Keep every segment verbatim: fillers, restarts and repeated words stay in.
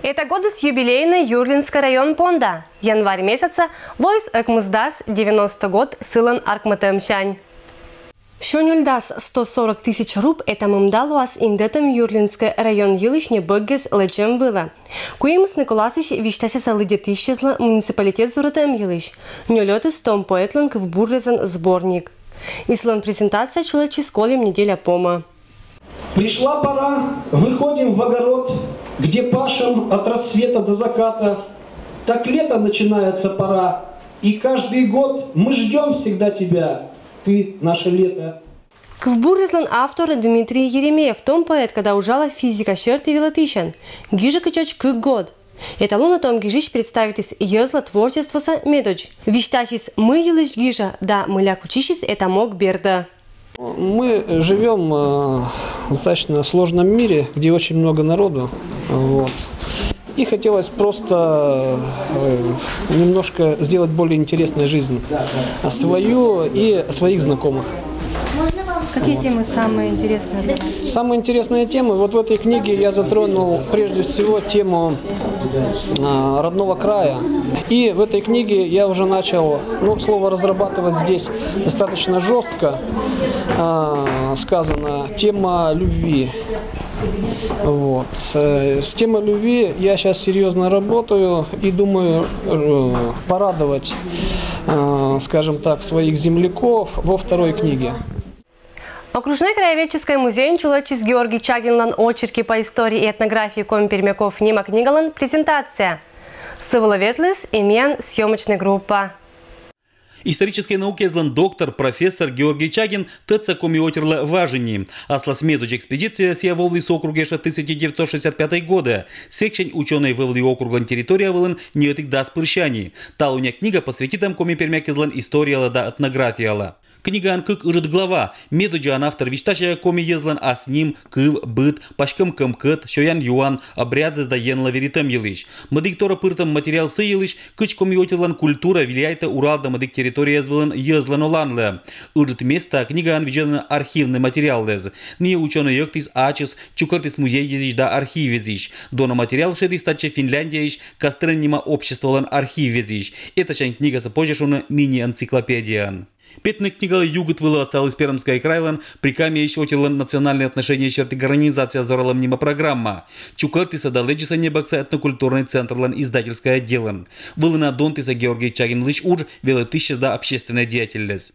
Эта годыс юбилейный Юрлинскӧй район понда. Январь месяцӧ лоис ӧкмысдас девяностӧй год сылӧн аркмӧтӧмсянь. Сё нёльдас, сто сорок тысяч руб, этамында лоас индӧтӧм Юрлинскӧй район йылысь небӧггес лэдзӧм вылӧ. Куимыс нин коласьӧсь висьтасисны лыддьӧ тысьӧдзлы муниципалитет зорӧтӧм йылысь. Нёльӧдыс том поэтлӧн кывбуръяслӧн сборник. И сылӧн презентация чолӧмаӧсь кольӧм неделя помӧ. Пришла пора, выходим в огород, где пашем от рассвета до заката. Так лето начинается пора, и каждый год мы ждем всегда тебя, ты наше лето. Кывбуръяслӧн автор Дмитрий Еремеев том поэт, кодӧс уджалӧ физика серти велӧтысьӧн. Гижӧ кытчӧдз кык год. Эталунӧ том гижысь представитіс йӧзлы творчествосӧ медодз. Висьтасис, мый йылысь гижӧ да мыйла кутчысис эта мог бердӧ. Мы живем э, в достаточно сложном мире, где очень много народу. Вот. И хотелось просто э, немножко сделать более интересной жизнь а свою и своих знакомых. Какие темы самые интересные для вас? Самые интересные темы. Вот в этой книге я затронул прежде всего тему а, родного края. И в этой книге я уже начал, ну, слово разрабатывать здесь достаточно жестко. А, сказано, тема любви. Вот. Э, С темой любви я сейчас серьезно работаю и думаю э, порадовать, э, скажем так, своих земляков во второй книге. Окружной краеведческӧй музейын чолӧмаӧсь Георгий Чагинлӧн «Очерки по истории и этнографии коми-пермяков» нима книгалӧн презентация. Сы вылӧ ветліс и миян съемочнӧй группа. Историческӧй наукаяслӧн доктор, профессор Георгий Чагин тӧдса коми отирлы важӧн нин. Аслас медодз экспедицияӧ сійӧ воӧ Вылыс округӧ ещӧ тысяча девятьсот шестьдесят пятӧй годӧ. Сэксянь учёнӧй вӧвлі округлӧн территория вылын нёльӧд дас пырсянь. Талунъя книга посвятитӧм коми-пермякъяслӧн историялы да этнографиялы. Книгаын кык ыджыд глава. Медодзаын автор висьтасьӧ коми йӧзлӧн ас ним, кыв, быт, паськӧм кӧмкӧт, сёян-юан, обрядъяс да Енлы веритӧм йылысь. Мӧдікторйӧ пыртӧм материал сы йылысь, кыдз коми отирлӧн культура виляйтӧ Урал да мӧдік территорияяс вылын йӧзлӧн оланлы. Ыджыд местаӧ книгаын видзӧдӧны архивнӧй материалъяс. Найӧс учёнӧй ӧктіс ачыс, чукӧртіс музейясысь да архивъясысь. Дона материал шедіс татчӧ Финляндияысь Кастрен нима обществолӧн архивъясысь. Этасянь книгасӧ позьӧ шуны мини-энциклопедияӧн. Петны книгалы югыд вылӧ отсаліс Пермскӧй крайлӧн Прикамьяысь отирлӧн национальнӧй отношения серти гармонизация зоралӧм нима программа. Чукӧртісӧ да лэдзисӧ небӧгсӧ этнокультурнӧй центрлӧн издательскӧй отделын. Вӧліна донтісӧ Георгий Чагинлысь удж велӧтысьяс да общественнӧй деятельяс.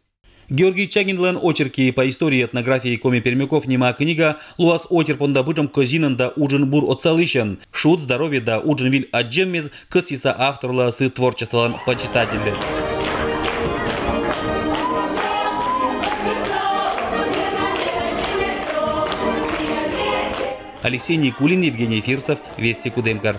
Георгий Чагинлӧн «Очерки по истории и этнографии коми-пермяков» нима книга лоас отир понда быдӧн кӧзинӧн да уджын бур отсалысьӧн. Шуд, здоровье да уджын виль аддзӧммис кӧсйисны авторлы сы творчестволӧн почитательяс. Алексей Никулин, Евгений Фирсов, Вести, Кудымкар.